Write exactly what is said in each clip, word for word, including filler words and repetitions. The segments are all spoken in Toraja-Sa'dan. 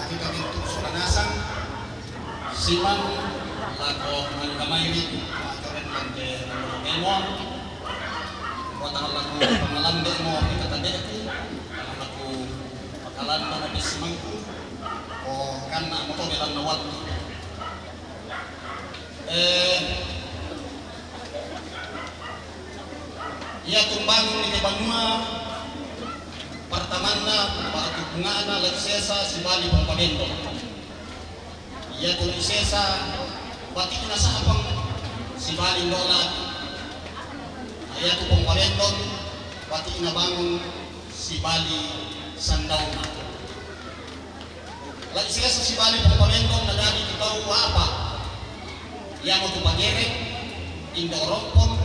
Kita mintu' sola nasang, simang lako manggamayri, atoren pante anu kemo, watang lako pangalambe mo kita tadeku, lako pakalan mo na simangku, o kanna mo to belanna waktu. Eh, Iatu bangung ri banua, partamanna, ba'tu bunga'na, la isesa sibali pong pabendong. Iatu la isesa bati'na sa'pang sibali ndola. Iatu pong pabendong bati'na bangung sibali sandauna. La isesa sibali pong pabendong nadadi tu tau apa? Iamotu pagereng, indo' rompon,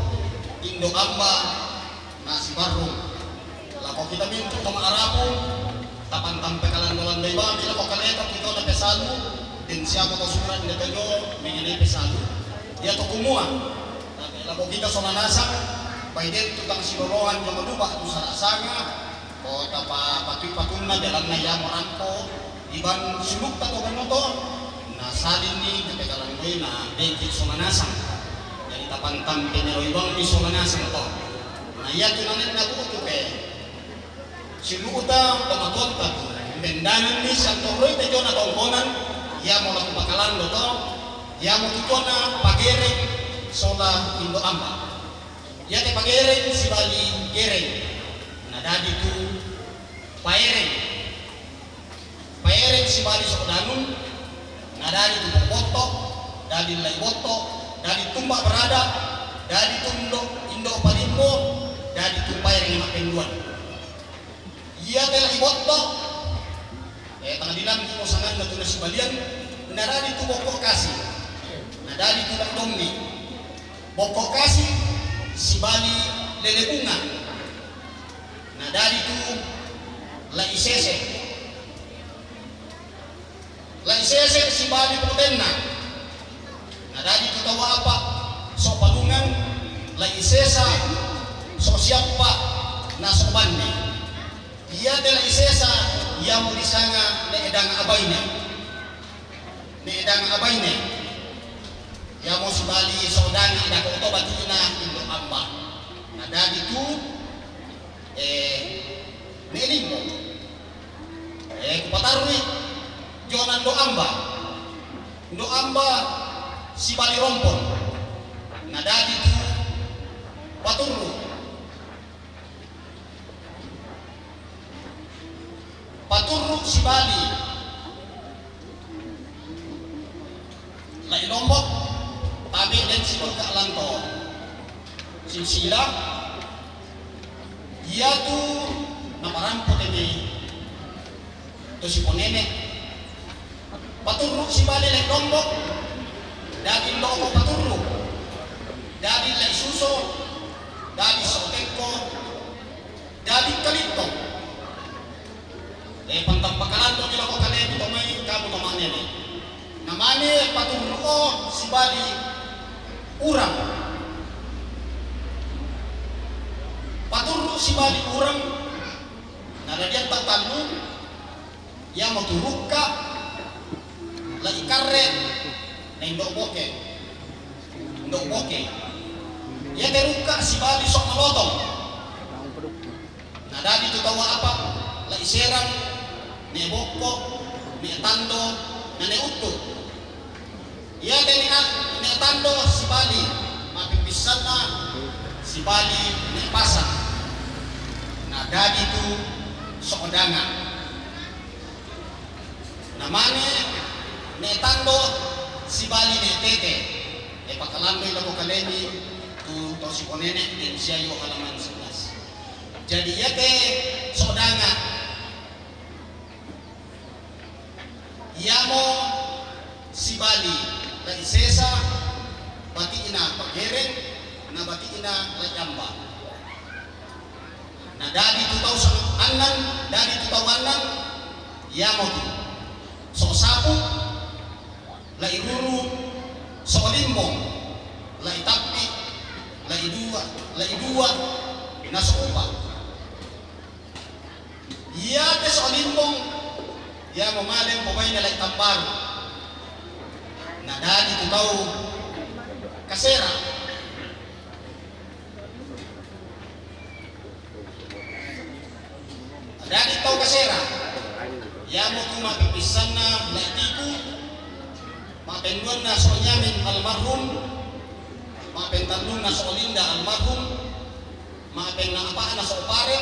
indo' amba, na sibarrung. Lako kita mintu' to ma'rapu, tapantampe kalandoi-landoi bami lako kaleta tu tau na pesalu, den siamo to sura' inda to jo mengenai pesalu. Iatu kumua, lako kita sola nasang, bai den tu tang siloloan jo maduba tu sara' sanga, O tapa patui patunna jalanna iamo rampo, iban sulukta to banoto, na salinni tu pekalangoina dengki sola nasang. Jadi tapantampe nero ibang mi sola nasang to. Na iatu nanenna bu'tu pe silu'ta to matuatta tu, bendananni santoroi te jona tongkonan, iamo la kupakalando to, iamo tu jona pagereng sola indo' amba. Iate pagereng sibali gereng, nadadi tu paereng. Paereng sibali so'danun, nadadi tu botto', dadi lai botto', dadi tumba barada, dadi tu indo', indo' palimbo, dadi tu paereng ma'penduan. Iate lai botto', eh, pangadilanku mo sanganna tu nasibalian, nadadi tu bokko' kasi, nadadi tu lai dommi. Bokko' kasi sibali lele bunga, nadadi tu lai sese. Lai sese sibali potenna, nadadi tu tau apa, so palungang, lai sesa, so siappa, na so banne. Iate lai sesa, iamo disanga ne'danga abaine. Ne'danga abaine. Iamo sibali so danga dako to bati'na indo' amba. Nadadi tu, eh, ne'limbo. Eh, kupatarui jona indo' amba. Indo' amba sibali rompon. Nadadi tu paturru. Paturru sibali lai Lombok, tabe' den sibuka lanto silsila, iatu naparampo tene to siponene. Paturru sibali lai Lombok, dadi loko paturru, dadi lai suso, dadi sotekko, dadi kalitto. Eh, pantang pakalanto ni lako kalebi to mai kamu to manene. Namane paturru o sibali urang. Paturru sibali urang, nadadian tatannu, iamo tu rukka, lai karre, na indo' boke. Indo' boke. Iate rukka sibali so malotong. Nadadi tu tau apa, lai serang, ne bokko, ne tando, na ne uttu. Iate ne, ne tando sibali, mappipissanna sibali ne pasang. Nadadi tu so'danga. Namane ne tando sibali ne tete. E pakalandoi lako kalebi tu to siponene, den siayu halaman sebelas. Jadi iate so'danga iamo sibali lai sesa, bati'na pagereng, na bati'na lai amba. Na dadi tu tau sa-, annan, dadi tu tau annan, iamotu: so sapu, lai ruru, so limbong, lai tappi, lai dua, lai dua, na so upa. Iate so limbong, Iamo Malem pobaine lai Tambaru. Na dadi tu tau Kasera. Na dadi tau Kasera. Iamo tu mapepissanna lai Tiku. Mapenduanna so Yamin almarhum. Mapentallunna so Linda almarhum. Mapenna apa'na so Pare.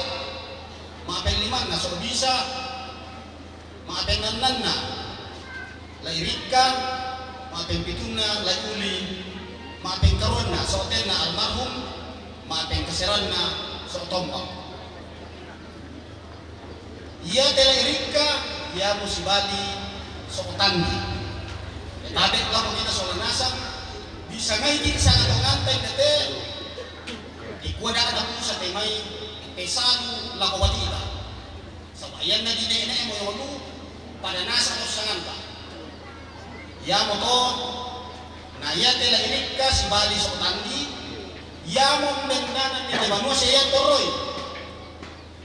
Mapenlimanna so Bisa. Ma'pennannanna lai Rikka, ma'pempitunna lai Uli, ma'pengkaruanna so Tenna almarhum, ma'pengkaseranna so Tombang. Iate lai Rikka, iamo sibali so Tandi. Tabe' lako kita sola nasang, bisa ngai kita sangatonganta indate, dikua da'na pusa te mai pesalu lako batita. Sabayanna di nene'mo yolu pada nasang ossanganta. Iamoto na iate lai Rikka sibali so Tandi, iamo umbennanan di te banua seia torroi.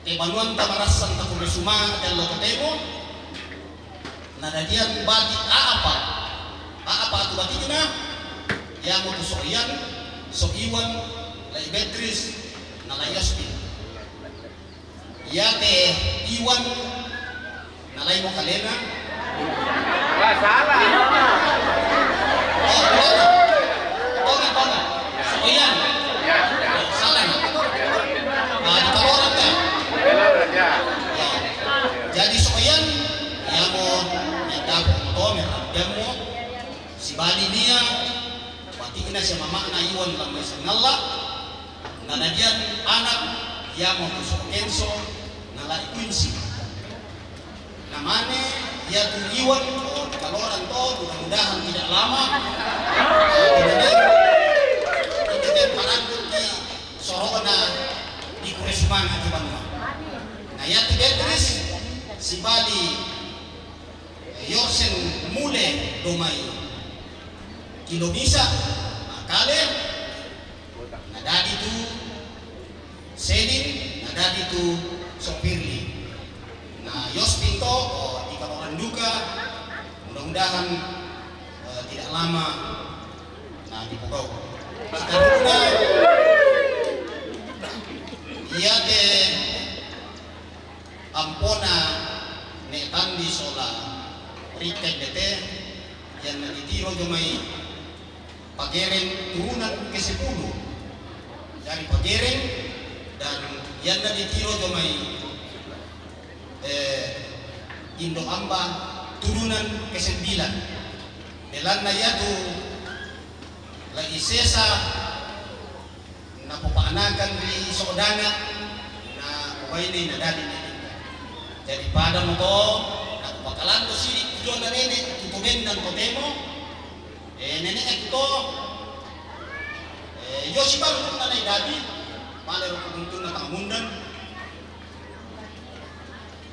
Te banuanta marassanta kurre sumanga te allo totemo, na dadian bati a'apa, a'apa tu batikna, iamo tu so Ian, so Iwan, lai Beatrice, na lai Yasmin. Iate Iwan nalaimo kalena. Wah, salah. Oh, Iwan. Oh, Iwan. So Ian. Oh, salah. Ah, di Kaloran, kan? Kaloran, ya. Ya. Jadi so Ian, iamo yang dapat moto, merah, iamo. Sibali nia, batikna sia mama'na Iwan lammai sangalla, na dadian anak iamo tu so Kenso, na lai Quincy. Namane iatu Iwan, oh, di Kaloran to, mudah-mudahan tidak lama. Itu te parangkuki sorona di kurre sumanga tu banua. Na iatu Beatrice, sibali Yorsen mule domai Indonesia, makale, na dadi tu Selin, na dadi tu Sopirli. Na Yostin to, oh, di Kaloran duka, mudah-mudahan, eh, tidak lama, na dipogau. Sekarang iate ampona ne Tandi sola Rikka indate, ianna ditiro jomai Pagereng turunan kesepuluh dari Pagereng, dan ianna ditiro jomai, eh, Indo Amba turunan kesembilan. Belanna iatu lai Sesa napopa'nakan ri Sodana, na ubaine na dadi nene. Jadi pada moto, nakupakalando sidi tu jona nene, tu to bendan totemo, eh, nene to, eh, yosi baru na nai dadi, male ro kubuntun na tamundan,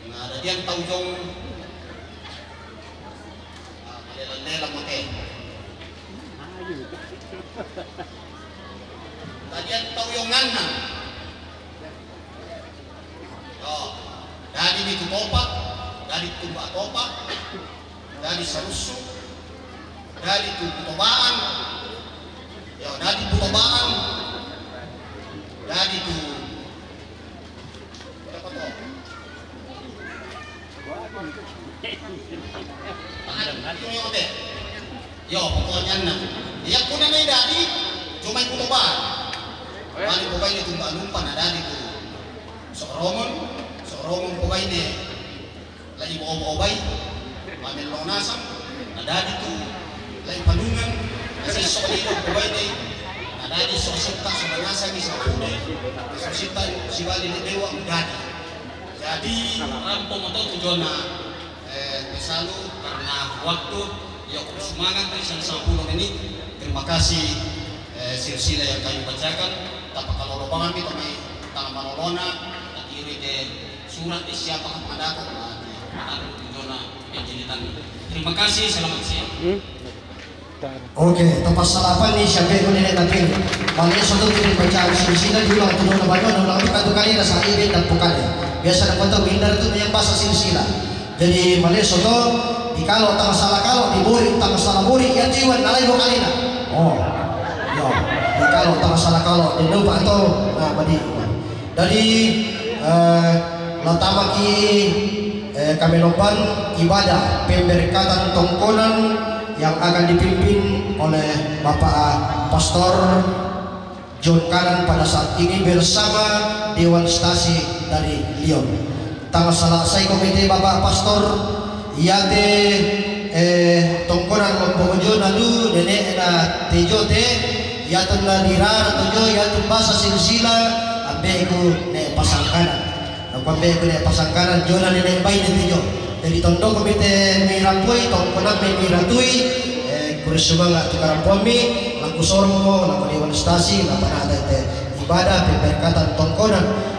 na dadian tau jong. Ah, malela-lela mo te. Dadian tau yonganna. Yo, dadi ni tu Topa, dadi tu Mbak Topa, dadi Sarussu, dadi tu Butobaan. Yo, dadi Butobaan, dadi tu Yo, pokoknya na. Iya, kuna na dadi, cuma ikut obat. Mani pokoknya itu Mbak Lumpa na dadi tu. Sok Romon, sok Romon pokoknya. Lagi bawa-bawa baik. Mamello nasang, na dadi tu. Lai Palungan, kasi so ino ko baine, na dadi so setta so manasang i sampule, so setta sibali ni dewa dadi. Jadi, rampo moto tu jona, eh, pesalu karena waktu, ya, aku semangat dari sana sampulu ini. Terima kasih, eh, silsilah yang kami bacakan. Tapa kalolo banget nih, kami tangan manolona, tadi ini deh, surat di siapa kepada aku, nah, di, di jona. Terima kasih, selamat siang. Hmm? Oke, tempat salapan ni siapa yang boleh nak pilih. Balik satu tu baca silsilah diulang tu dona banyak, ulang tu katu kali dah sahih dan bukan. Biasa nak kata winda tu yang bahasa silsilah. Jadi maleso to, di kalo tang sala kalo, di bori tang sala bori, ya tiwan nalai bo kalina. Oh, yo, di kalo tang sala kalo, di lupa to, nah, badi. Jadi, eh, latamaki, eh, kami nopan ibadah pemberkatan tongkonan yang akan dipimpin oleh Bapak Pastor John Kanan pada saat ini bersama Dewan Stasi dari Lyon. Tang salasai komite Bapak Pastor, yate, eh, tongkonan Lombok Ojo nadu nenek na tejo te, yatun na dirara tojo, yatun basa silsila, ambe iku ne pasangkanan. Nakuambe ku ne pasangkanan, jona nene baine tejo. Jadi tondoko mite miratui, tongkonan me miratui, eh, kuri sumanga tu karampuami, laku sorong mo, laku Dewan Stasi, lapanata te ibadah pemberkatan tongkonan.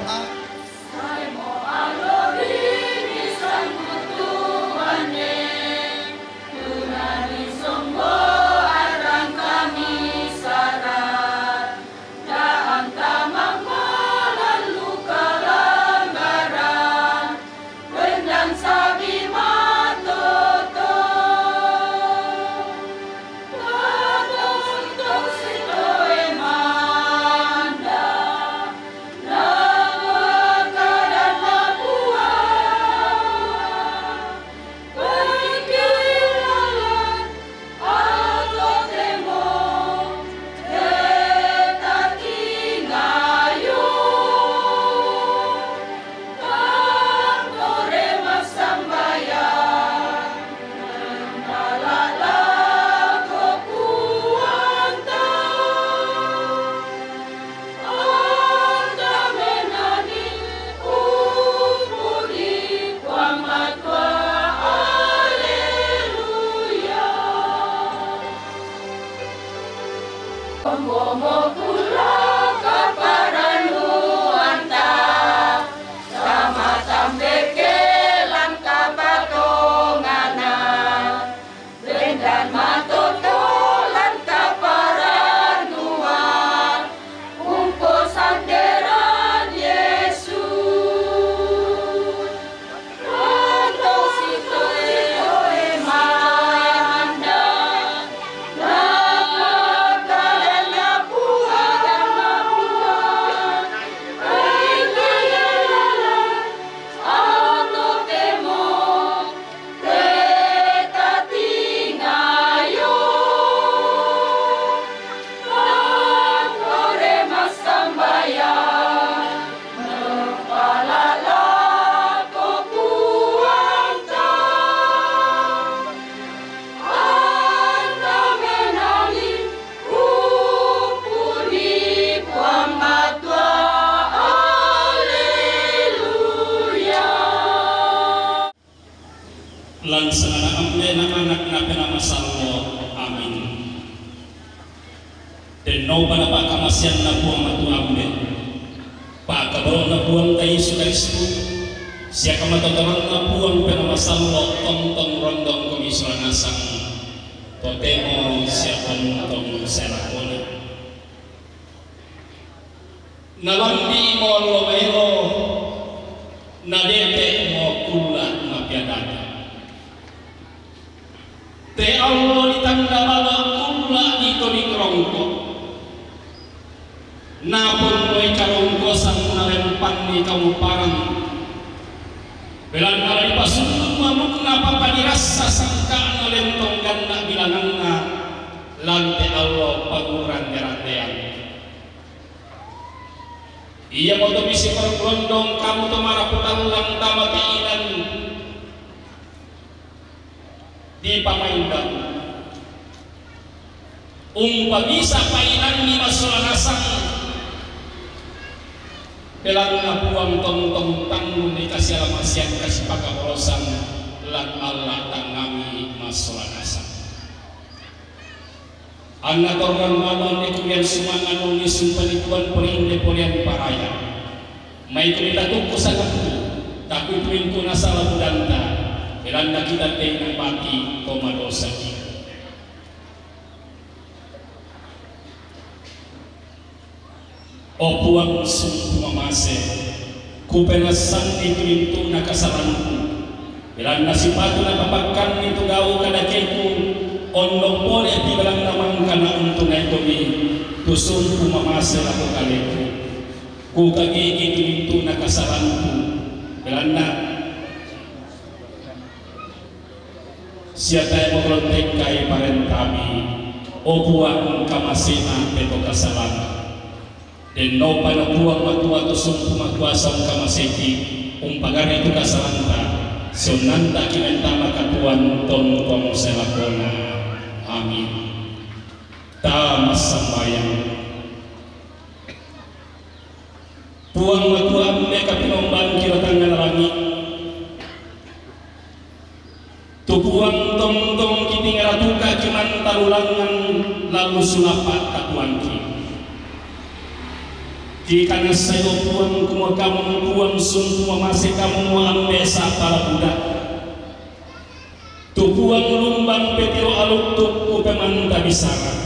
Daan tamang malan luka langgaran, bendan sabi matoto. Tatong sitoe manda, nama kadan na buah. Bendan matoto lan kaparanuan, umpo sanderan Yesus. Rantau sitoe manda, napa kadan na buah, ato temo, Lan sanganna Ambe na Anak na Penaa Masallo. Amin. Dennopa na pakamaseanna Puang Matua Ambe, pakkaborona Puangta Yesu Karistu, sia kamatotoranna Puang Penaa Masallo, tongtong rondongkomi sola nasang, totemo sia tongtong sae lakona. Nalambi'mo allo maelo, nadete'mo kulla' mapeadata. Te allo ditanda balo kulla' ditoding rongko'. Naponno ikarongkosang nalempanni kamoparan. Belanna la dipasundung mamu'na papa dirassa sangka'na lentong ganna' bilanganna lan te allo pangurang-randean. Iamoto misi parondong kamu to marapu tallang tama keinginan dipamaindang. Umpamisa painanni massola nasang, belanna Puang tongtong tanggung di kasialamasean kasipakaborosan lan Allah tangngami massola nasang. Anna torrang manu anne kulian sumanga nungi sumpani Puang porinde polean paraya. Mai kumi tatukku sangattu, takui tumintu nasala budanta, belanna kita tena mati to madosaki. O Puang sumpu mamase, kupenassanni tumintu'na kasalangku. Belanna sipatu napapakkanni tu gau' kadakeku, ondong polepi belanna mangkana untu' naitomi tu sumpu mamase lako kaleku. Kukagigi tu mintu'na kasalangku, belanna sia tae' mukolontengkai parentami, o Puang, kamasena peto kasalangku. Dennopa na Puang Matua tu sumpu makuasa ungkamaseki, umpagari tu kasalanta, sionnanta kimentama katuoan tongtong sae lakona. Amin. Tamassambayang. Puang Matua, Ambe' kapinombangki ri tangnga langi'. Tu Puang tongtong kitingaratuka kimantalu langngan lalu sulapa' takuangki. Kikanassai, o Puang, kumua Kamu Puang sumpu mamase, Kamu mua Ambe' sa'pala buda. Tu Puang lumbang petiro aluttu' kupemanta bisara.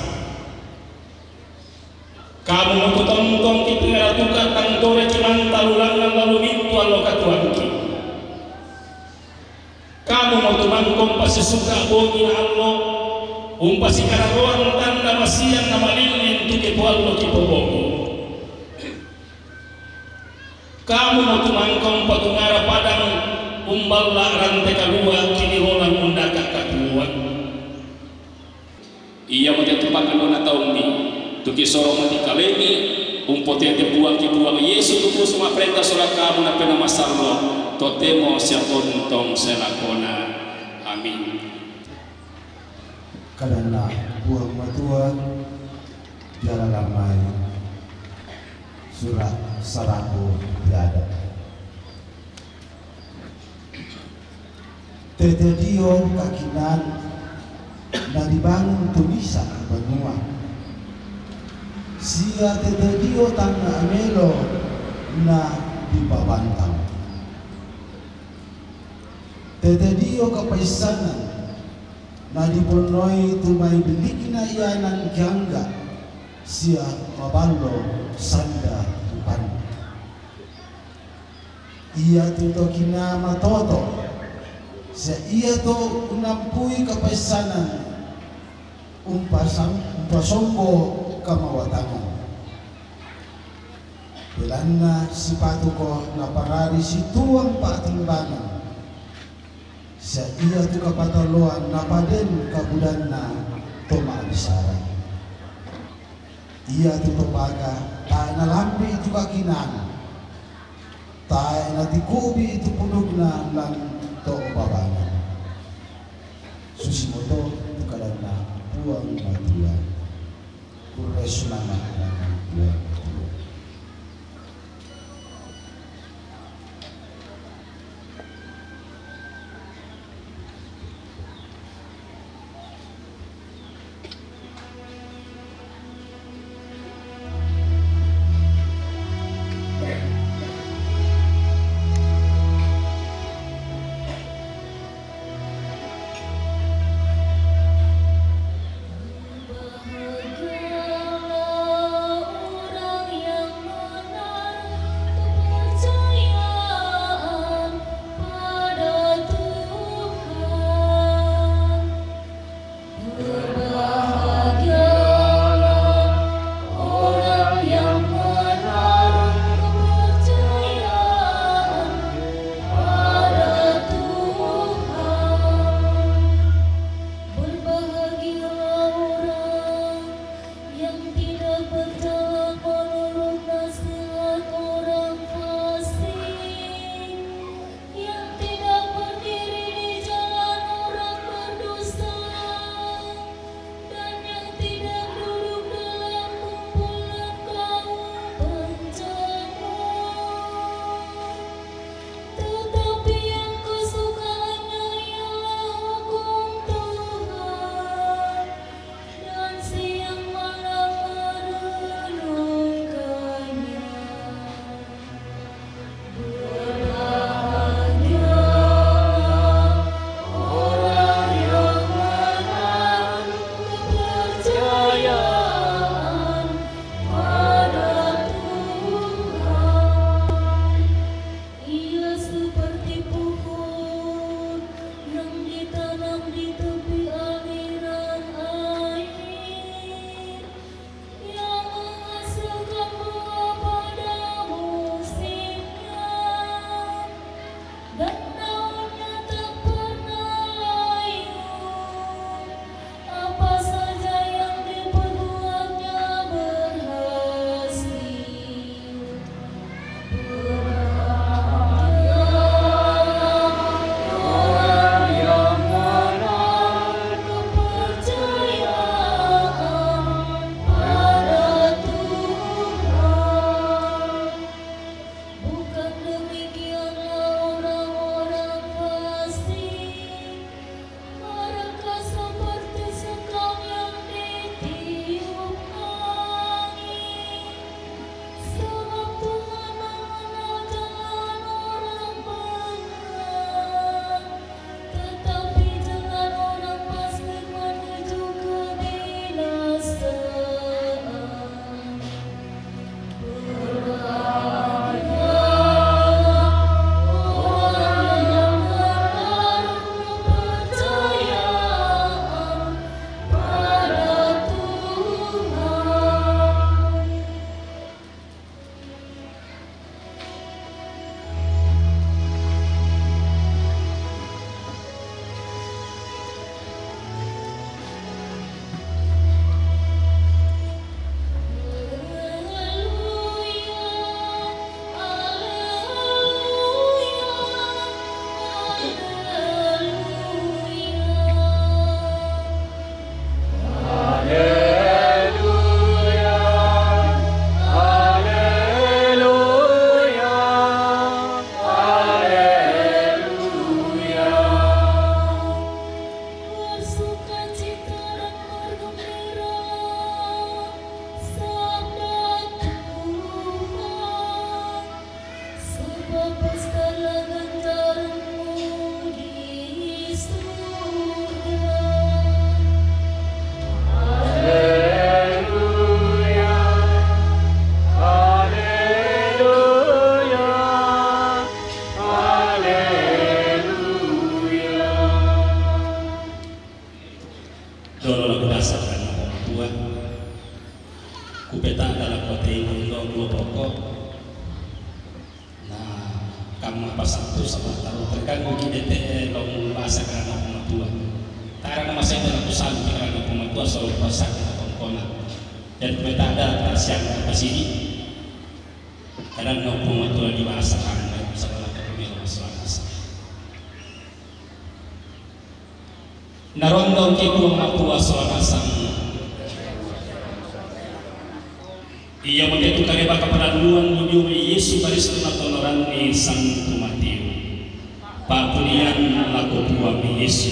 Kamu mo tu tongtong kitingaratuka tang tore kimantalu langngan lalu mintu allo katuoangki. Kamu mo tu mangkong pasisuka bongi na allo, umpasikararoang tanda masiang na malilling tu kipoallo kipobongi. Kamu mo tu mangkong patungara padang umballa rante kalua kinirolang undaka katuoan. Iamote tu pakallona taummi, tu kisoro mati kalemi, umpotete Puangki Puang Yesu tu kurusu mapparenta sola Kamu napena masallo, totemo sia tontong sae lakona. Amin. Kadanna Puang Matua, jala lammai sura' sarabu biada. Tete dio kakinaan nadibangun tu misa' banua, sia tete dio tangnga melo nadipabantang. Tete dio kapaissanan nadiponnoi tu mai bilikna ianan kiangga sia maballo sanda rupanna. Iatu to kinaa matoto, sia iato unnampui kapaissanan umpasam-, umpasombo kamawatangan. Belanna sipatuko naparari situang pa'timbangan, sia iatu kapataloan napaden kabudanna to ma'bisara. Iatu to baka tae' nalambi' tu kakinaan, tae' natikubi tu pudukna lan to babangan. Susimoto tu kadanna Puang Matua. Kurre sumanga' langngan Puang Matua. Dolo lagu dasar kan matua. Kupeta dalam kota ini lo dua pokok. Nah, kamu pasang tu sama taruh terganggu kita te lo bahasa karena matua. Karena masa itu aku sampai karena matua selalu pasang kita kongkona. Dan kupeta ada siang apa sini. Karena matua di bahasa karena sama tak kami lo suara. Naronda ki Puang Matua sola nasang. Ia mate tu kareba kapalaluan mudiu mi Yesu Karistu natonoranni Santu Mateo. Papulian lako Puang Yesu.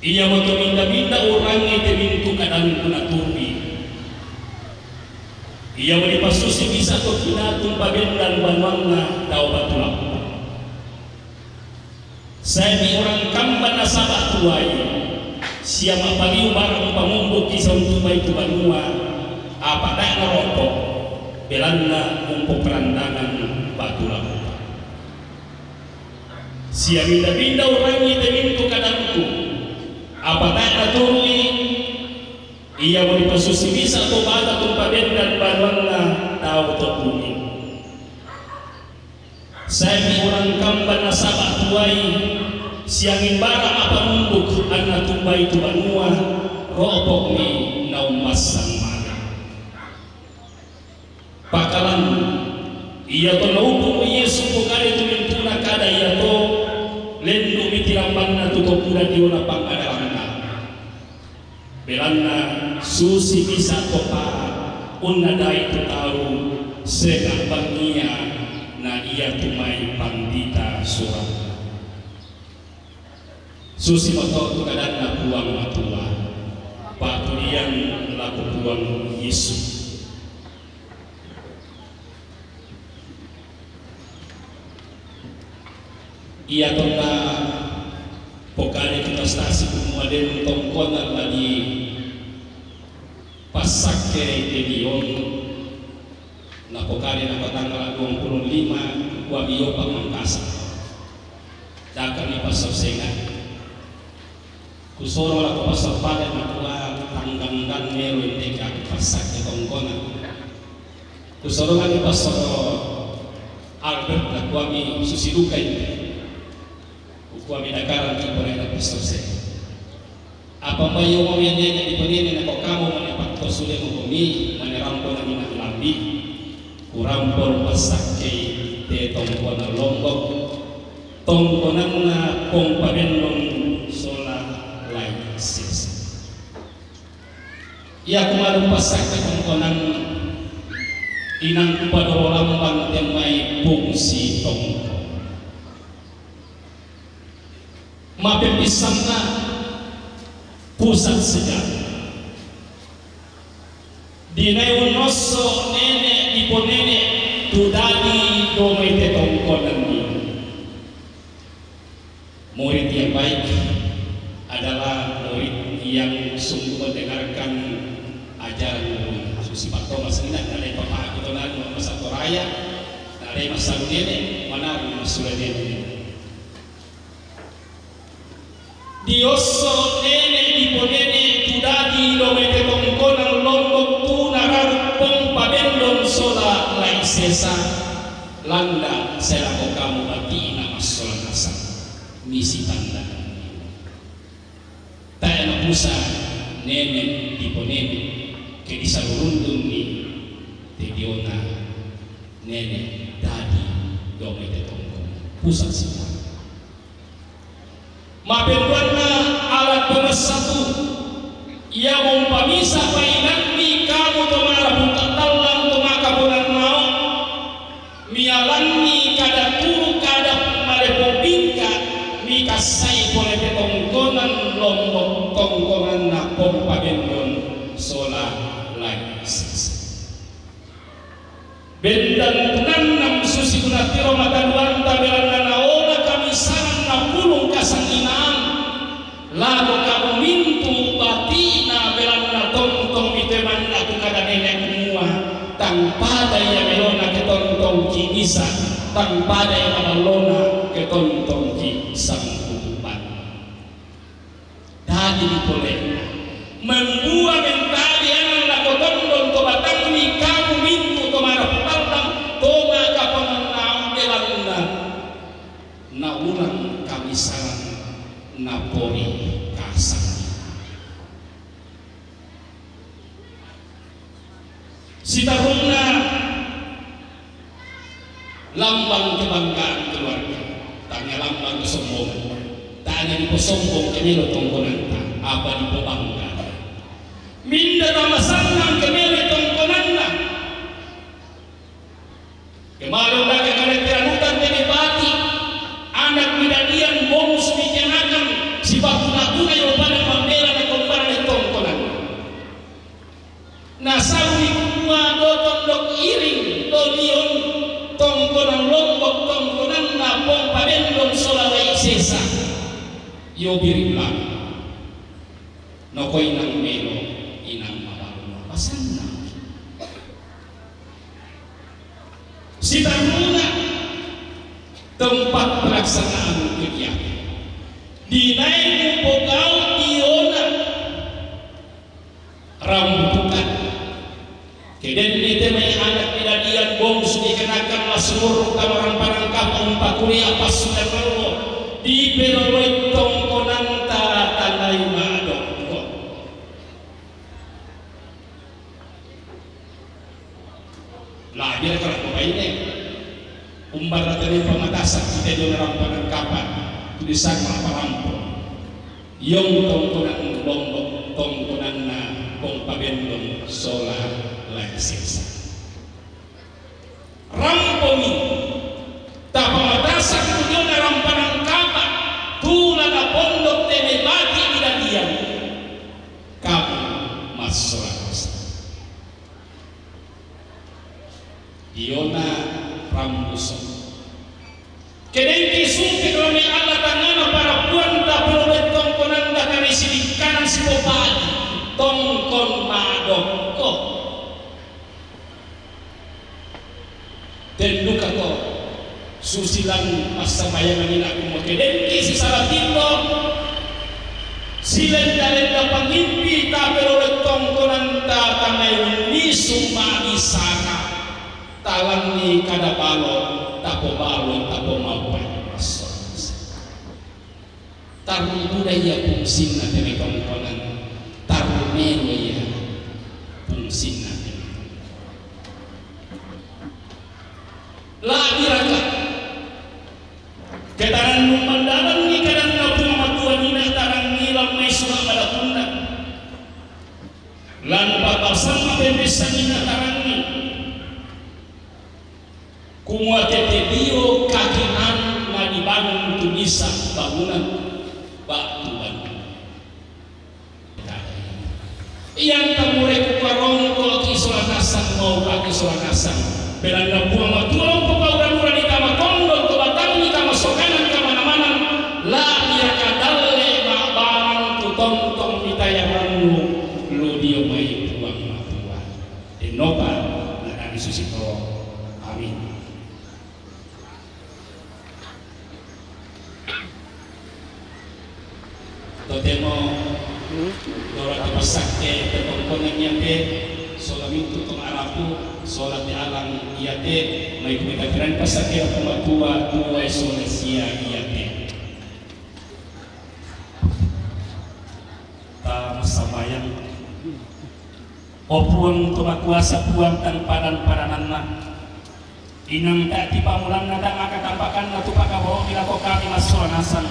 Ia mate minda-minda urangi te mintu kadangku naturi. Ia mate pasusi bisa to kinatu pabendan banuanna tau batu lappa. Sai mi orang kamba nasaba tuai, sia mapaliu barang pamumbuki sauntubai tu banua, apa tae naropo, belanna umpo perandangan batu lappa. Sia minda-minda urangi te mintu kadangku, apa tae naturui, ia mate pasusi bisa to bata tu pabendan banuanna tau topuni. Sai mi orang kamba nasaba tuai, siangimbara apa mumbuk anna tumbai tu banua, ropokmi naumbassang male. Pakalan, ia to naupu Yesu pokale tu mintuna kada ia to, lendu mi tirambanna tu topuna diona pangadaranna. Belanna susi bisa topa unnadai tu tau senga bangia na ia tumai pandita surang. Susi mato tu kadanna Puang Matua, patudian lako Puang Yesu. Ia tonna pokale tu prestasi kumua den tongkonan la di passakke te dion, na pokale na patanggal dua puluh lima kua mi Yopa Mangkasa. Dakami passosengan. Kusoro lako pastor Pale nakua tanggang dan mero indeka passakke tongkonan. Kusoro lagi pastor Albert nakuami susi duka inde. Kukuami dakarang ki pole na pastor se. Apa mayo mo yang nene di penene na kok kamu mane pakko sude mo komi mane rampo na minang lambi. Kurampo passakke te tongkonan Lombok. Tongkonanna Pong Pabendon sola Lai Sesa. Ia kumalu passakke tongkonan inang kupadoro lambang temmai fungsi tongko. Mapeppissanna pusat sejarah. Dinai unnosso nene diponene tu dadi domai te tongkonanni. Murid yang baik adalah murid yang sungguh mendengarkan ajaran guru. Susi patto masina nalai papa kita nanu masa toraya, nalai masa nene, mana masa nene. Diosso nene diponene tu dadi domai te tongkonan Lombok tu nararu Pong Pabendon sola Lai Sesa. Landa selako kamu batina massola nasang misi tanda. Tae napusa nene diponene ke disalurundunni te diona nene dadi domai te tongkonan. Pusat sita. Mappenduanna alat pemersatu. Ia mumpamisa painanni kamu to marabu tallang to makaponang mao, mialanni kada turu kada malepo bingka, mikassai pole te tongkonan Lombok tongkonanna Pong Pabendon sola Lai Sesa. Bendan tunannang susi kunattiro mataduanta belanna naola kami saranna pulung kasanginang. Lako kamu mintu batina belanna tontong mitemanna tu kada nenek mua. Tang pada ia melona ke tontong ki bisa. Tang padai maballona ketontongki sanggupan. Dadi dipolena. Membua mentali anang lako tondon to batangmi kamu mintu to marapu tallang, to makaponanna ambelanna. Naulang kamisalan napori kasang. Sitarunna lambang kebanggaan keluarga, tania lambang kesombongan, tania diposombong kemelo tongkonanta, apa dipobangga. Minda tamasannang kemelo tongkonanna. Kemalo maka kaletteranutan tene bati, anak midadian bonus mikianakan, sipakuna-kuna yo pada pambela na kombara tongkonanna. Nasawi kumua do tondok iring, do lion, tongkonan Lombok, tongkonanna Pong Pabendong sola lai sesa. Yo biring lami. Noko inang melo, inang mabalu pasanna. Sitaruna tempat pelaksanaan kegiatan. Dinai mupogau diona rambutukan. Kedenni te mai anak midadian bonus dikenakan masumur tamarang panangkap umpakuliah passudan allo, dipeloloi tongkonanta tanai madokko. Lah, biar kalau bapak ini. Umbar tadi pematasan kita juga rampangan kapan. Tulisan apa rampo. Yong tongkonan Lombok, tongkonanna Pong Pabendong sola lai sesa. Rampomi tapamatasan tu jona rampanang kapa, tulana pondok tene bati midadian. Kamu massola. Diona rambuso. Kedengki sumpe kalau mai Allah tangana parapuan tapelo tongkonan dakari sidik kanan sipopadi tongkon madokko. Tendukako susilan passambayangan ina kumo kedengki sisala tindo silenda-lenda pangimpi tapelo tongkonan tatanai misu mabisana. Talangi kada balo, tapo balo, tapo maupai. Tarru buda ia fungsinna tene kongkonan, tarru melo ia fungsinna tene. La diraka. Ketarannu mandalangi kadanna Puang Matua nina tarangi lammai sura malakunna. Lan papasanna pemessanina tarangi. Kumua tete dio kakinan na dibangun tu bisa bangunan batu bangunan. Ianta mure kuparongko ki sola nasang mau kaki sola nasang. Belanna Puang Matua lompo pauranura di kama tondon to batangi kama sokanan kama namanan. La ia kadalle mabbarang tu tontong mitayarannu lu dio mai Puang Matua. Dennopa nadari susito. Amin. Totemo dora to passakke te tongkonan iate, sola mintu tong arapu, sola te alang iate, mai kumita kirani passakke pematua tuai sola sia iate. Ta massambayang. O Puang to makuasa, Puang tang padan-padananna. Inang tati pamulanna tang akatampakanna tu pakaboromi lako kami massola nasang.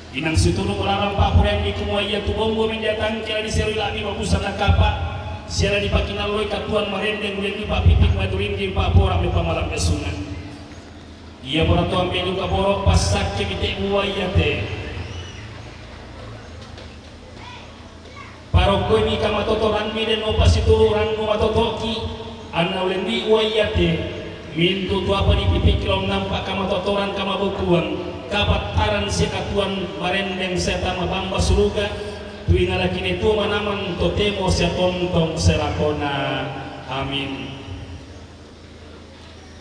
Inang situru ularang papurenni kumua ia tu bombo menjatang kela diserui lami babusan nakapa, siala dipakinalloi katuan marendeng ulenni papipik madurindi papora me pamalam me sunga. Ia pora to ambe duka boro passakke mite bua iate. Parokkoimi kamatotoranmi den opa situru rannu matotoki, anna ulenni ua iate, mintu tu apa dipipikki lao nampa kamatotoran kamabokuan, kapattaran sia katuan marendeng sia tama bamba suruga, tu inalakine tuo manamang totemo sia tontong selakona. Amin.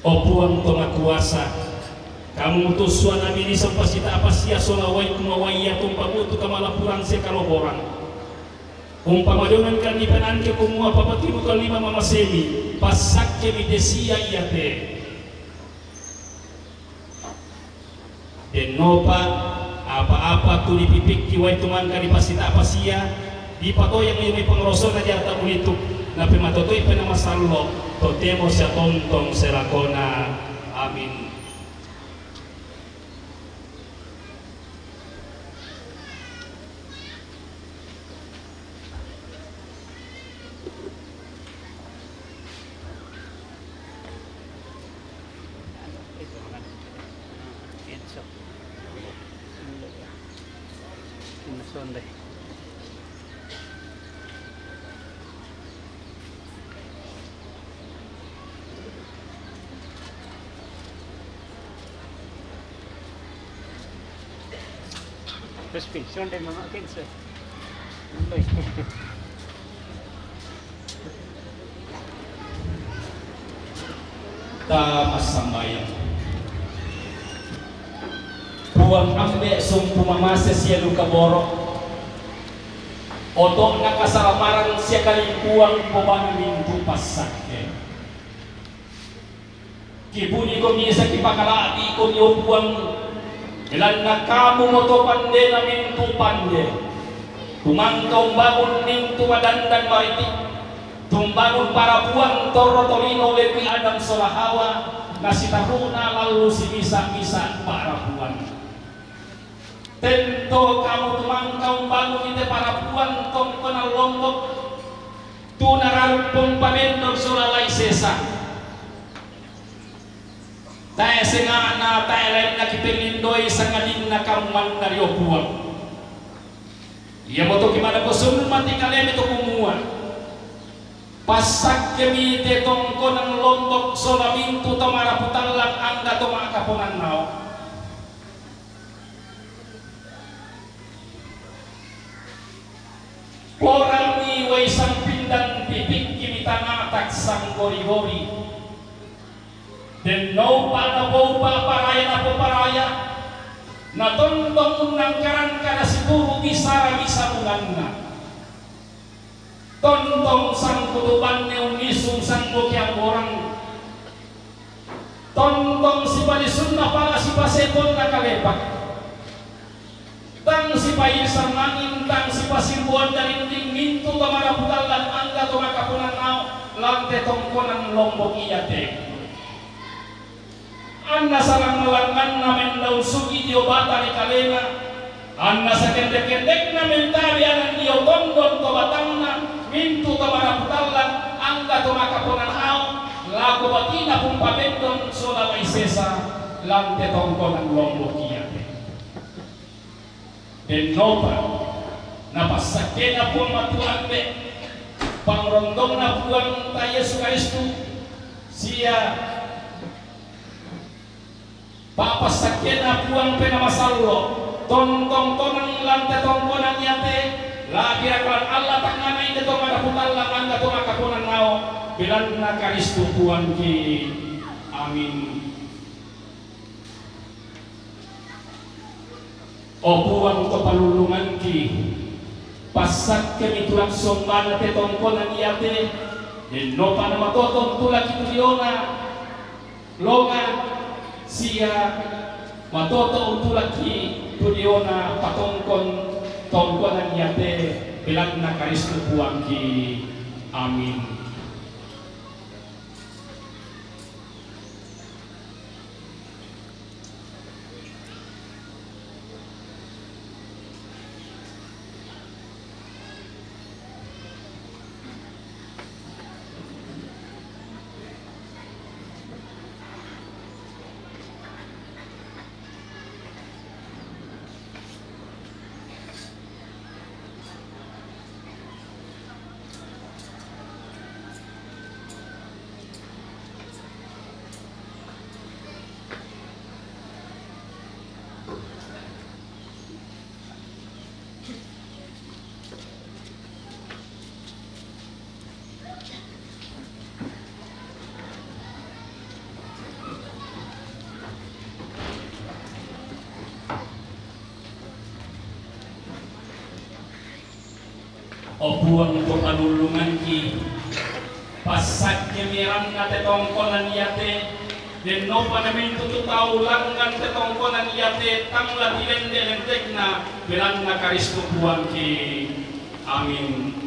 O Puang to makuasa, Kamu mutusua nabi-Ni umpasita' pasia sola uai kumua uai ia tumpabutu kamalapuran sia kaloboran. Umpamajongankan ni penaangki kumua papatiru tolima mamasemi, passakkemi te sia iate. Dennopa apa-apa tu dipipikki uai tu mangka dipasita' pasia, dipatoyang io mai pangrosona di ata bulituk, napematotoi Penaa Masallo, totemo sia tontong sia lakona. Amin. Terus pensiun deh mama cancel. Ta massambayang. Puang Ambe' sumpu mamase sia duka boro', oto'na kasalamaran sia kalimbuang pobana mintu' passakke. Kipujiko misa kipakala'bi'ko dio Puang, belanna Kamumo to pandena mintu' pande. Tumangka umbangun mintu' madandan mariti', tumbangun parapuang torro tolino ulepi Adam sola Hawa, na sitarru'na lallu simisa-misa parapuang. Tento Kamu tumangka umbangun ite parapuang tongkonan Lombok, tu nararu' pompabendon sola lai sesa. Tae' senga'na, tae' laenna kipellindoi sangadinna Kamu manna dio Puang. Iamoto kimada posumma ti kalemi to kumua, passakkemi te tongkonan Lombok sola mintu' to marapu tallang angga to ma'kaponannao. Porangi uai sampindan pipikki mitanata sanggori-gori. Dennopa napoupa paraya napoparaya, natontong unnangkarangka nasituru' bisara bisarunganna. Tontong sangkutu banne unnisung sanggo kiamborang. Tontong sipalisunna pala sipaseponna kalepa. Tang sipaisang angin, tang sipasimbuan darinding mintu' to marapu tallang angga to ma'kaponannao lan te tongkonan Lombok iate. Anna salang-langanna mendaun sugi dio bata ri kalena, anna sakende-kendekna mentabi anan dio tondon to batangna, mintu' to marapu tallang angga to ma'kaponannao, lako batina pumpabendon sola lai sesa lan te tongkonan Lombok iate. Dennopa napassakkena Puang Matua Ambe', pangrondongna Puangta Yesu Karistus, sia pa'passakkena Puang Penaa Masallo, tontong tonang lan te tongkonan iate, la'bi raka lan Alla tangngana inde to marapu tallang angga to ma'kaponannao, belanna Karistus Puangki. Amin. O Puang to palullungangki, passakkemi tu sombana te tongkonan iate, dennopa namatoto untulakki tu diona longa, sia matoto untulakki tu diona patongkon tongkonan iate, belanna Karistus Puangki. Amin. O Puang to panulunganki, passakkemi ranna te tongkonan iate, den nopa na mintu' tu tau langngan te tongkonan iate tang la tilende-lendekna, belanna Karistu Puangki. Amin.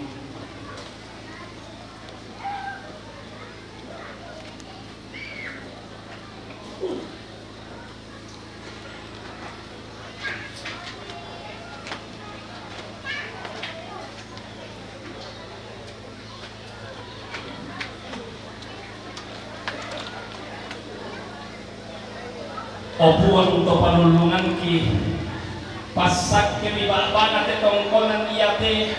O Puang to panulunganki, passakkemi ba'bana te tongkonan iate,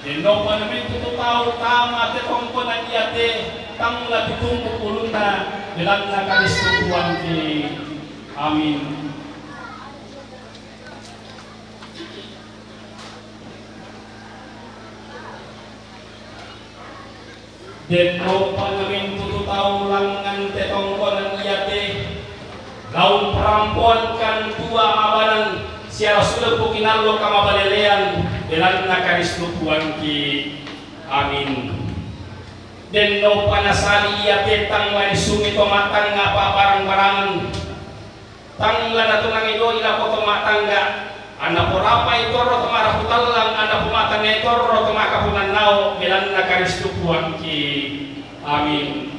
den nopa na mintu' tu tau tama te tongkonan iate tang la titumbu' ulunna, belanna Karistu Puangki. Amin. Den nopa na mintu' tu tau langngan te tongkonan iate, la umparampoankan tua mabanan sia la sulepu' kinallo kamabalelean, belanna Karistu Puangki. Amin. Den nopa nasali iate tang la nisungi to matangnga pa'barang-barangan, tang la natunangi doi lako to matangga, anna porapai torro to marapu tallang, anna pomatanai torro to makapunannao, belanna Karistu Puangki. Amin.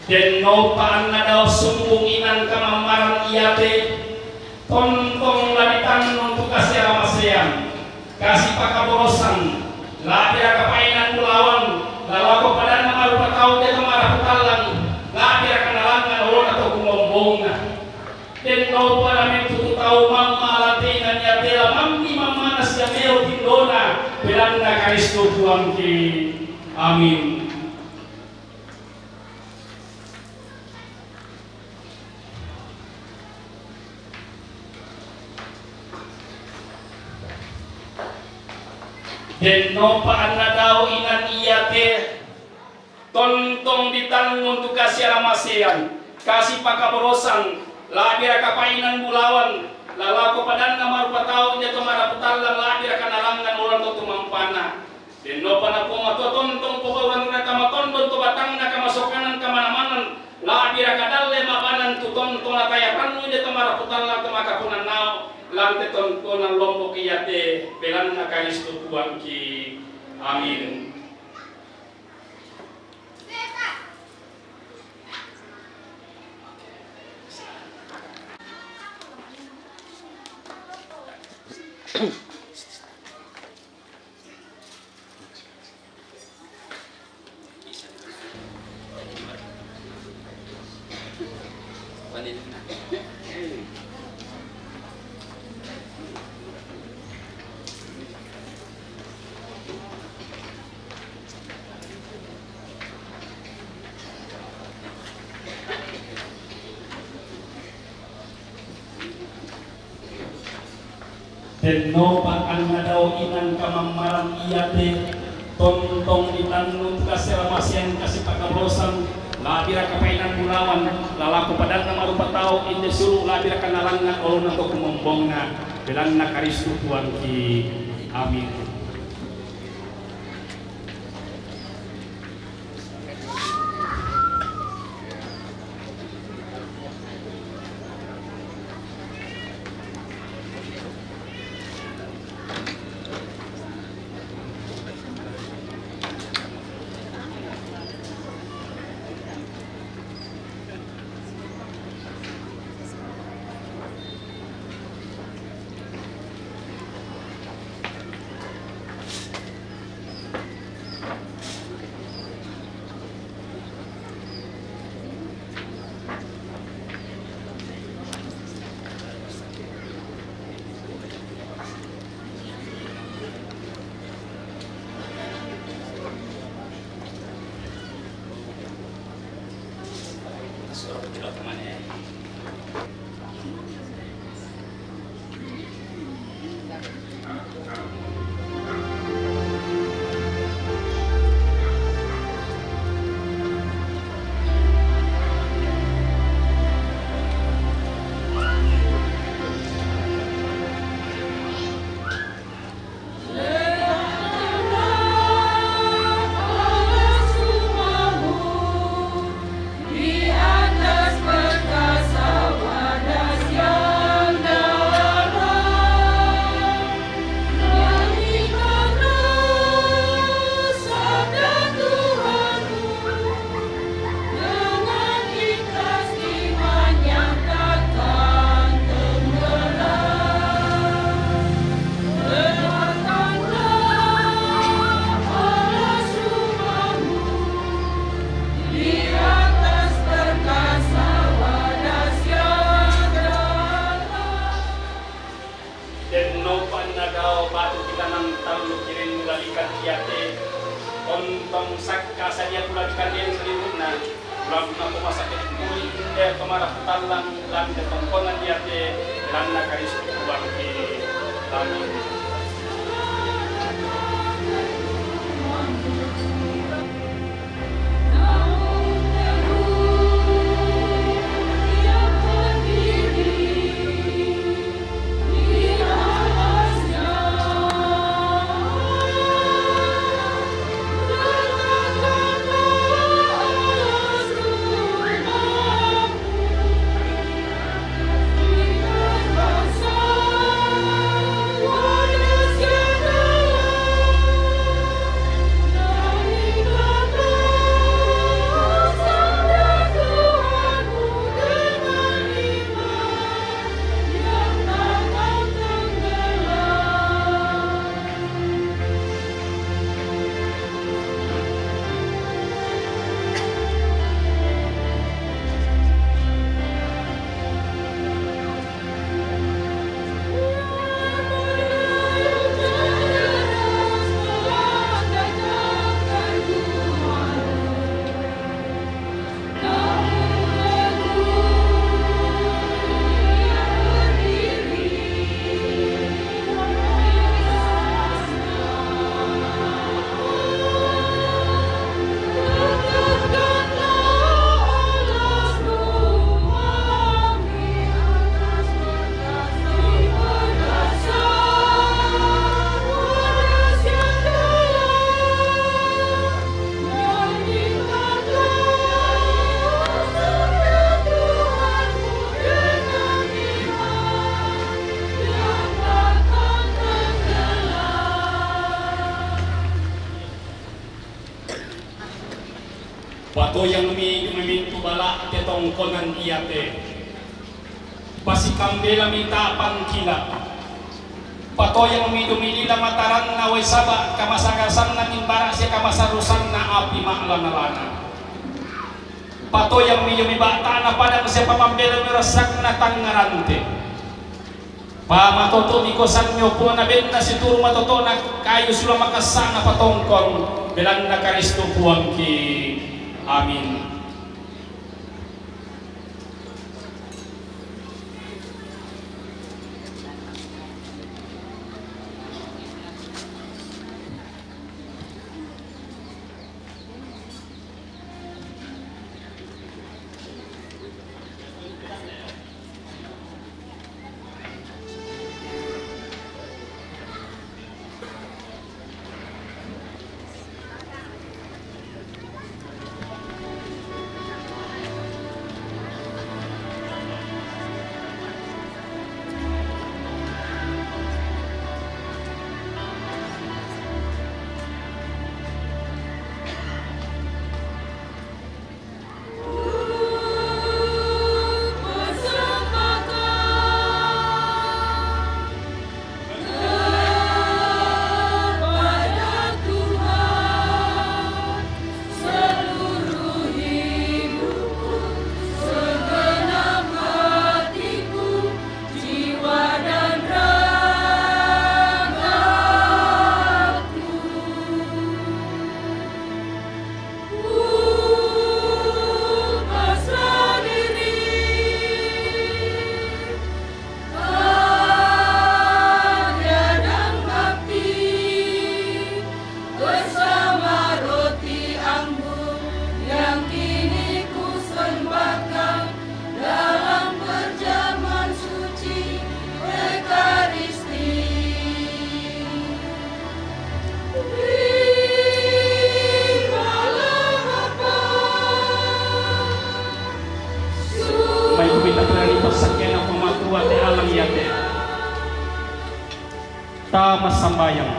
Den nopa anna dao sumbung inan kamammaran iate, tontong la ditannung tu kasialamasean, kasi pakaborosan, la'biraka painan bulawan, la lako padanna marupa tau de to marapu tallang, la'biraka nalangngan olona to kumombongna. Den nopa na mintu' tu tau mamma la te inan iate la mammi mammana sia melo tindona, belanna Karistu Puangki. Amin. Den nopa anna dao inan iate, tontong ditannung tu kasialamasean, kasi pakaborosan, la'biraka painan bulawan, la lako padanna marupa tau de to marapu tallang, la'biraka nalangngan olona to tumampana. Den nopa na Puang Matua tontong pogauran ri tama tondon to batangna kamasokanan kamanamanan, la'biraka dalle mabanan tu tontong la tayarannu de to marapu tallang to makapunannao, lan te tongkonan lombok iate, belanna Karistu Puangki. Amin. Den nopa anna dao inan kamammaran iate, tontong ditannung tu kasialamasean kasi pakaborosan, la'biraka painan bulawan, la lako padanna marupa tau inde sulu', la'biraka nalangngan olona to kumombongna, belanna Karistu Puangki. Amin. Ontong sakka sadia kula di kalian seluruhna, kula guna pemasa kedikui inde pemara petallang lande tongkonan yate, lanna Kristus Tuhan ki. Amin. Patoyangmi dumi mintu bala te tongkonan iate. Pasikambelami tapangkila. Patoyangmi dumi lila mataranna wai saba kamasagasanna mimbara sia kamasarrusanna api ma'lana-lana. Patoyangmi dumi ba'ta'na padang sia pamambelami rassakna tangngarante. Pamatoto'mi kosanmi, o Puang, nabenna situru matoto'na kayu sula makassa'na patongkon, belanna Kristus Puangki. Amin. Bersama roti anggur yang kini kusembahkan dalam perjamuan suci Ekaristi. Terimalah Bapa, Mai kumita penari persakian aku matua te alang yate. Tama sambayang.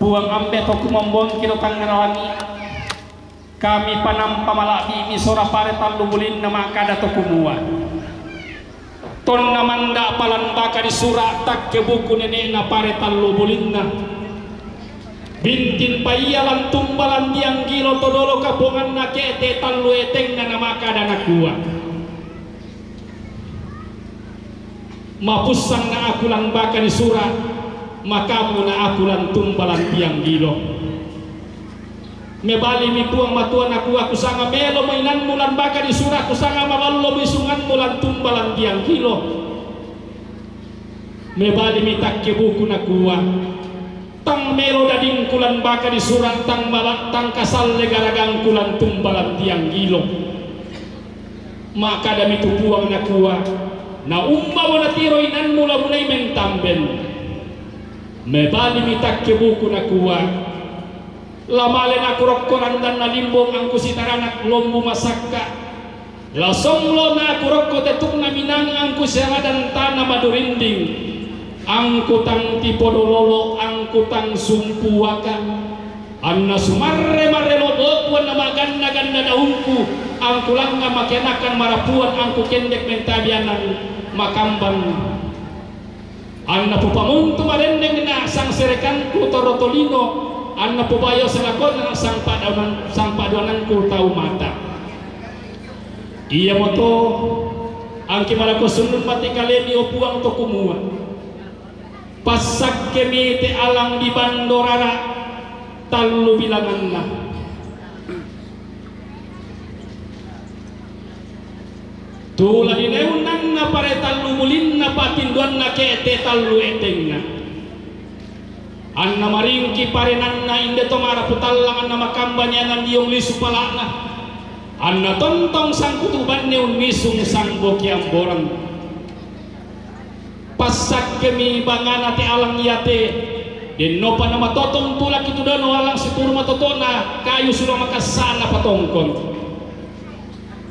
Puang Ambe to kumombongki to tangnga langi, kami panampa mala'bi'mi sora pare tallu bulinna ma'kada to kumua, tonna manda'pa lan baka di sura' takke buku nene'na pare tallu bulinna. Bintin paia lan tumbalan dianggilo to dolo kaponganna ke'te tallu etenna nama'kada nakua, Mapussanna aku lan baka di sura', Makamu na aku lan tumbalan tiang gilo. Mebalimi Puang Matua nakua, kusanga melo mainanmu lan baka di sura, kusanga maballo misunganmu lan tumbalan tiang gilo. Mebalimi takkebuku nakua, tang melo dadingku lan baka di sura, tang mala-, tang kasalle garagangku lan tumbalan tiang gilo. Makkadami tu Puang nakua, na umma mo natiro inanmu lamunai mentamben. Mebalimi takkebuku nakua, la male naku rokko randanna limbong angku sitaranak lombu masakka. La songlo naku rokko tetukna minang angku siradan tana madurinding. Angku tang tipodo lolo, angku tang sumpuaka. Anna sumarre-marrelo bopuan na maganna-ganna daungku, angku langka makenakan marapuan angku kendek mentabianan makambang. Anna pupamuntu marenneng na sangserekangku toro tolino, anna pubayo selakona sangpadonan-, sangpadoananku tau mata. Iamoto angki malako sunnun mate kalemi, o Puang, to kumua. Passakkemi te alang di bandorara tallu bilanganna. Tula dineunanna pare tallu mulinna patinduanna kete tallu etenna. Anna maringki parenanna inde to marapu tallang anna makamba niangan diong lisu pala'na. Anna tontong sangkutu banne unnisung sangboki amborang. Passakkemi bangana te alang iate, dennopa namatotong tulaki tu danau alang situru matotona kayu sulo makassana patongkon.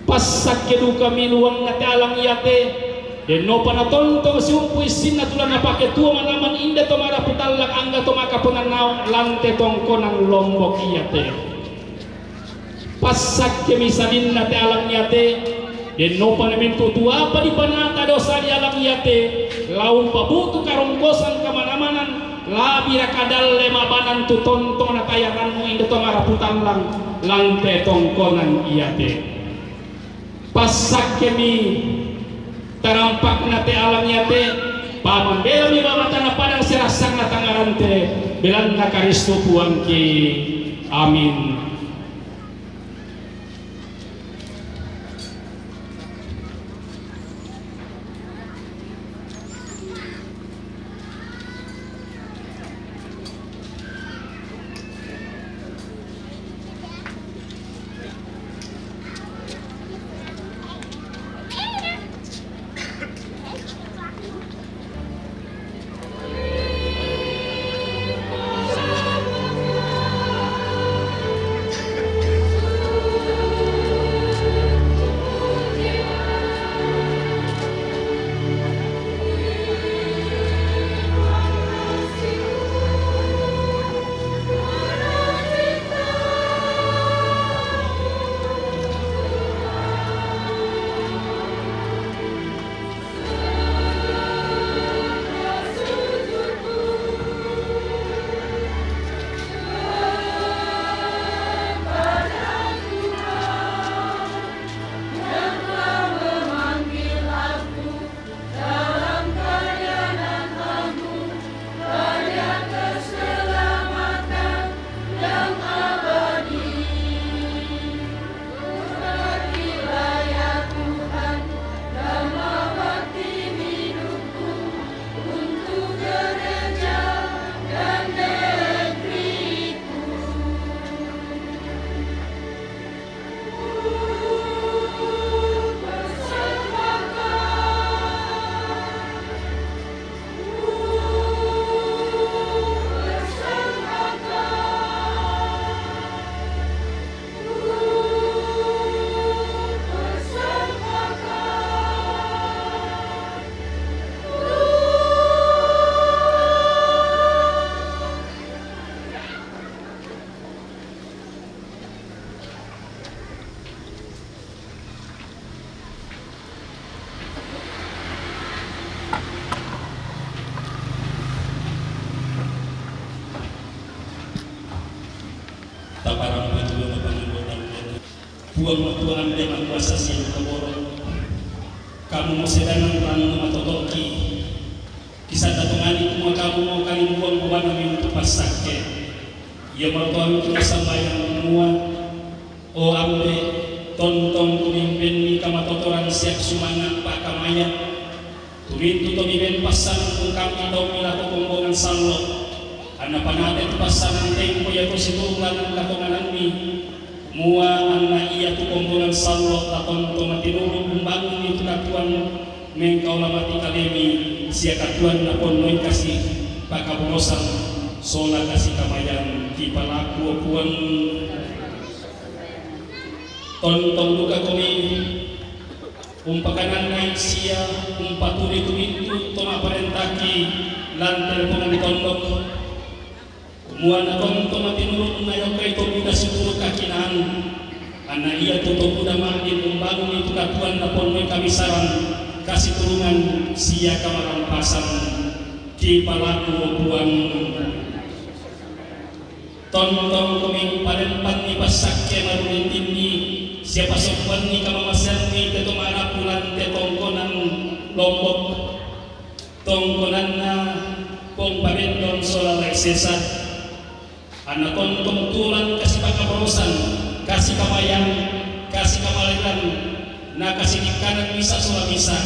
Passakke dukami luanna te alang iate, dennopa natontong siumpu issinna tula napake tuo manaman inde to marapu tallang angga to makaponanau lante tongkonan lombok iate. Passakkemi sadinna te alang iate, dennopa namentu tuapa dipanata dosa di alang iate, la umpabutu karongkosan kamanamanan, labira kadalle mabanan tu tontong natayaranmu inde to marapu tallang lante tongkonan iate. Passakkemi tarampakna te alang iate, pamambelami babatana padang serassanna tangarante, belanna Karisto Puangki. Amin. Taparang Puang Matua ande makuasa siang toboro. Kamu mo sedangan rannu matotokki. Isanda tongani kumua kamu mo kalimbuang buana mintu passakke. Ia marotoami tu sambayang kumua, O Ambe', tontong kumimbenni kamatotoran sia sumanga' pa'kamaya. Tumintu to miben passanang ungkambi taummi lako kombongan sallo'. Anna panate tu passanang tempo iato situru' lalang katonganammi, kumua anna iatu kombongan sallo' la tonto matinuru' umbangunni tu katuoan mengkaola mati kalemi sia katuoan naponnoi kasi' pakaborosan sola kasi' kamayang kipalaku, o Puang. Tontong dukakomi umpakanannai sia umpatuli tumintu to ma'parentaki lan telepongan tondok. Kumua na tonto matinuru' nayokai to buda situru' kakinaan, anna iatu to buda ma'din umbangunni tu katuoan naponnoi kabisarang, kasiturungan sia kamarampasan kipalaku, o Puang. Tontong komi umpalempanni passakke marudintinni sia pasombuanni kamamaseanni te to ma'rapu lan te tongkonan Lombok, tongkonanna Pong Pabendong sola Lai Sesa. Anna tontong tuo lan kasi' pakaborosan, kasi' kamayang, kasi' kamaleran, na kasi' dikkanan misa' sola misa',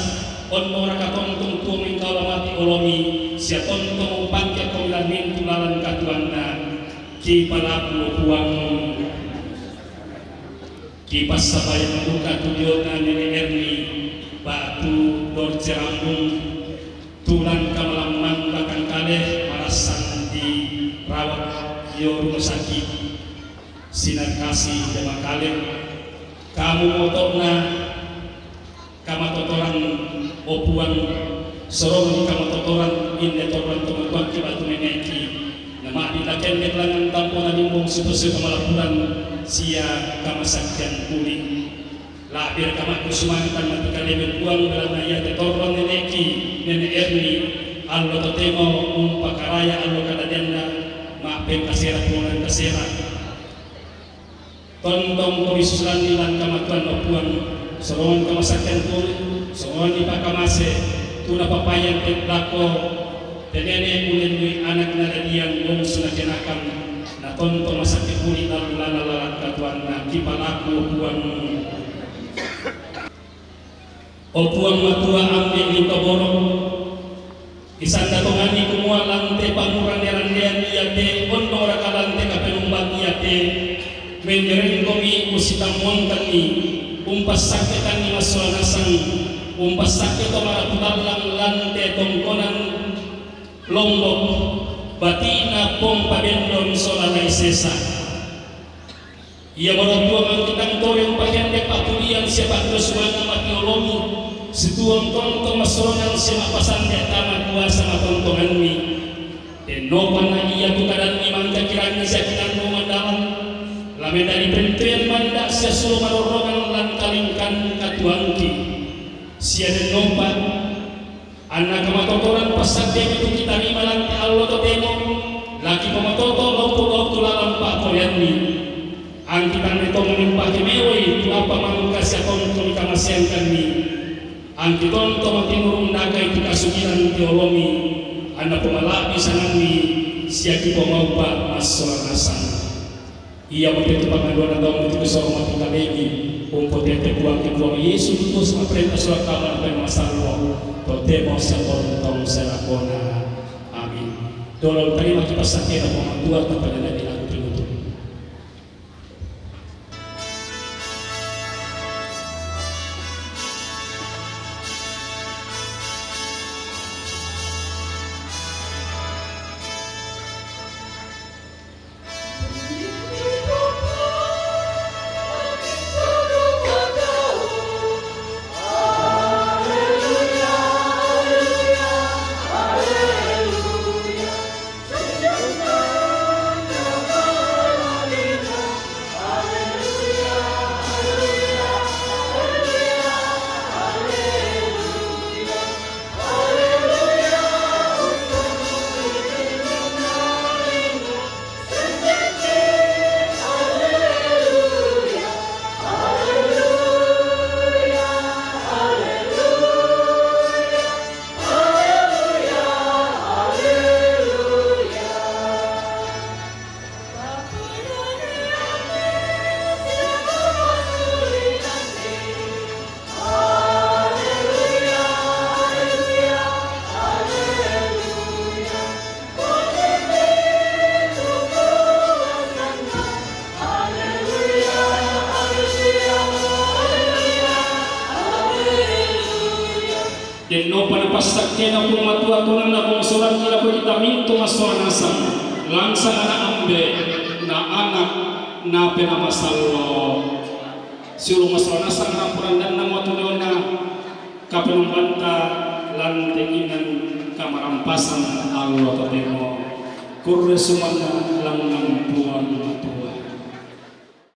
onnoraka tontong tuo mengkaola mati olomi, sia tontong umpangke komi lan mintu lalan katuoanna, kipalaku, o Puang. Kipassambayang duka tu diona Nene' Erni ba'tu Dorce Rambung, tu lan kamalammang batang kale marassan di rawat dio rumah sakit Sinar Kasih Demakale. Kamu moto'na kamatotoran, o Puang, soronganni kamatotoran inde torran tomatoakki ba'tu nene'ki, na ma'din la kendek langngan tampona limbong siposiu kamalapuran sia kamasakkean puli. La'biraka ma'din sumangatan mati kalemi, Puang, belanna iate torran nene'ki, Nene' Erni, allo totemo umpakaraya allo kadadianna ma'pengkasera tuonan kasera. Tontong komi susulanni lan kamatuanna, o Puang, sorongan kamasakkean puli, soronganni pakamase, tu napapayan te lako te nene' ulennui anak nadadiang, bongsu na kenakan, na tontong masakke puli lan lalan katuoanna, kipalaku, o Puang. O Puang Matua, Ambe' Liu Kaboro', isanda tongani kumua lan te pangurande-randean iate onnoraka lan te kapenomban iate, menjerengkomi usitammuangkanni, umpassakkekanni massola nasang, umpassakke to marapu tallang lan te tongkonan Lombok, bati'na Pong Pabendong sola Lai Sesa. Ia morotuang angkitang tore umpakendek pa'pulian sia pa'dossuanna mati olomi, situong tontong massorongan sia ma'pasande tama kuasa matontonganni. Dennopa na ia tu kadanni mangkakirangi sia kinannu mandalan, la mendadi pentoyan manda' sia sulo marorrongan lan kalingkan katuoangki. Sia dennopa anna kamatotoran passaddemi tu kitarima lan te allo totemo, la kipamatoto' lompo gau' tu lalan pa'koreanni. Angkitanni tommi umpake mewoi tu apa mangka sia tontu mikamaseangkanni. Angki tonto matinuru' undakai tu kasugiran te olomi, anna pomala'bi sanganni sia kipomaupa massola nasang. Iamote tu pangaduanna tau mati tu soro mati kalemi, umpotete Puang ke Puang Yesu, tutu sima'parenta sola kamma napemma masallo', totemo sia tontong sia lakona. Amin. Dolo tarimaki passakkena Puang Matua, tappa dadi laku penutup. Inno pana passakkena Puang Matua tonanna kongsoranki lako kita mintu massola nasang, langsang anak ambe, na anak, na penamasallo. Siulu massola nasang rampurandanna matuneona, kapenombanta lan tenginan kamarampasan allo totemo. Kurre sumanna